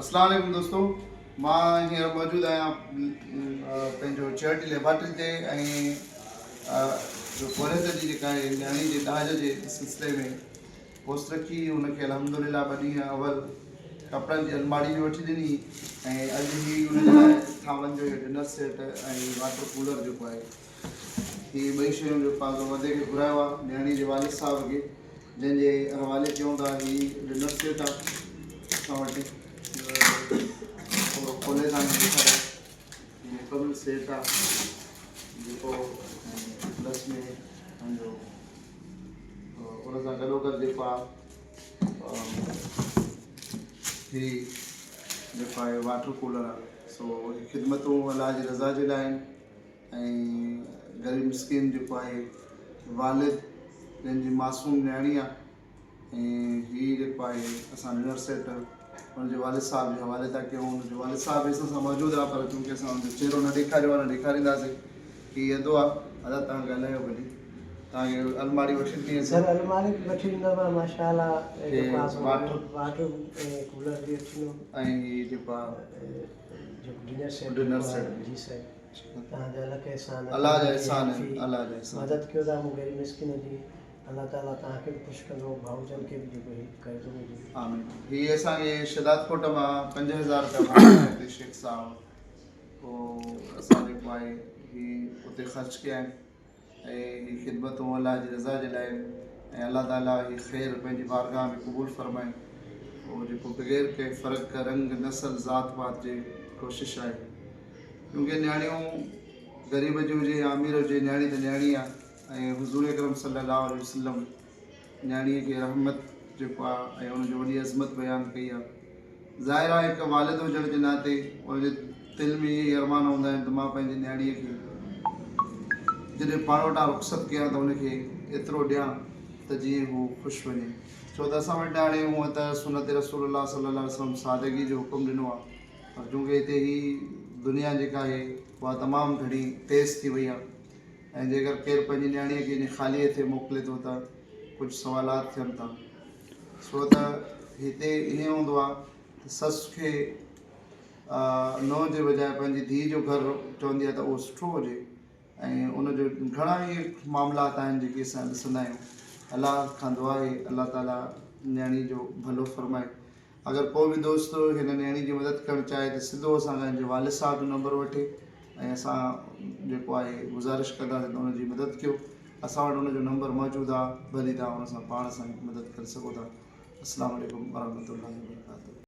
اسلام عليڪم دوستو مان هينئر موجود آهيان پنهنجو چيئرٽي ليبارٽري تي ۽ جو پورهيت جي جيڪا آهي نياڻي جي ڏاج جي سلسلي ۾ پوسٽ رکي ان کي الحمد لله ٻه ڏينهن اول ڪپڙن جي الماڙي به وٺي ڏني ۽ اڄ هي ان جي لاء ٿانون جو ڊنر سيٽ ۽ واٽر ڪولر جيڪو آهي هي ٻئي شيون جو پازو وڌي کي گهرايو آ نياڻي جي والد صاحب کي جنهن جي حوالي ڪيون ٿا. هي ڊنر سيٽ آ اسان وٽ، ٿورو کولي تان کي ڏيکاريان. هي مڪمل سيٽ آ جيڪو پلس ۾ پنهنجو ان سان گڏو گڏ جيڪو آ هي جيڪو آهي واٽر ڪولر آ. سو خدمتون الله جي رضا جي لاء آهن ۽ غريب مسڪين جيڪو آهي والد جنهن جي معصوم نياڻي آ ۽ هي جيڪو آهي اسان ڊنر سيٽ ان جي والد صاحب جي حوالي ٿا ڪيون. ان جو والد صاحب به اسان سان موجود آ پر چونڪه اسان ان جو چهرو نه ڏيکاريو آ نه ڏيکارينداسين. هي ادو آ. ادا توهان ڳالهايو ڀلي. توهان کي الماڙي وٺي ڏني اٿو. سر الماڙي به وٺي ڏنو آ ماشاء الله. جيڪو آ سو واٽر ڪولر به وٺي ڏنو ۽ هي جيڪو آ جيڪو ڊنر سيٽ ڊنر سيٽ. جي سر توهان جا لک احسان. الله جا احسان آهن. الله جا احسان. مدد ڪيو ٿا مون غريب مسڪين جي. الله تعالي توهان کي به خوش ڪندو ڀائو جن کي به جيڪو هيلپ ڪري ٿو منهنجي. آمين. هي اسان کي شھداد ڪوٽ مان 5000 رپيا موڪليا هتي شيخ صاحب پوء اسان جيڪو آهي هي اتي خرچ ڪيا آهن ۽ هي خدمتون الله جي رضا جي لاء آهن ۽ الله تعالي هي خير پنهنجي بارگاهه ۾ قبول فرمائي. پوء جيڪو بغير ڪنهن فرق رنگ نسل ذات پات جي ڪوشش آهي ڪيونڪه نياڻيون غريب جي هجي يا امير هجي نياڻي ته نياڻي آهي ۽ حضور اڪرم صلي الله عليه وسلم نياڻيء کي رحمت جيڪو آهي ۽ ان جي وڏي عظمت بيان ڪئي آهي. ظاهر آهي هڪ والد هجڻ جي ناتي ان جي دل ۾ اهي ئي ارمان هوندا آهن ته مان پنهنجي نياڻيء کي جڏهن پاڻ وٽان رخصت ڪيان ته ان کي ايترو ڏيان ته جيئن هو خوش وڃي. ڇو ته اسان وٽ هاڻي هونء ته سنت رسول الله صلي الله عليه وسلم سادگي جو حڪم ڏنو آهي پر چونڪه هتي هي دنيا جيڪا آهي اها تمام گهڻي تيز ٿي وئي آهي ۽ جيڪر ڪير پنهنجي نياڻيء کي ائين خالي هٿين موڪلي ٿو ته ڪجهه سوالات ٿين ٿا. ڇو ته هتي ائين هوندو آهي ته سس کي نونهن جي بجاء پنهنجي ڌيء جو گهر چوندي آهي ته اهو سٺو هجي ۽ ان جو گهڻا ئي معاملات آهن جيڪي اسان ڏسندا آهيون. الله کان دعا آهي الله تعالي نياڻي جو ڀلو فرمائي. اگر ڪو به دوست هن نياڻي جي مدد ڪرڻ چاهي ته سڌو اسان کان هن جي والد صاحب جو نمبر وٺي ۽ اسان جيڪو آهي گذارش ڪنداسين ته ان جي مدد ڪيو. اسان وٽ ان جو نمبر موجود آهي ڀلي توهان ان سان پاڻ سان مدد ڪري سگهو ٿا. السلام عليڪم ورحمة الله وبرڪاته.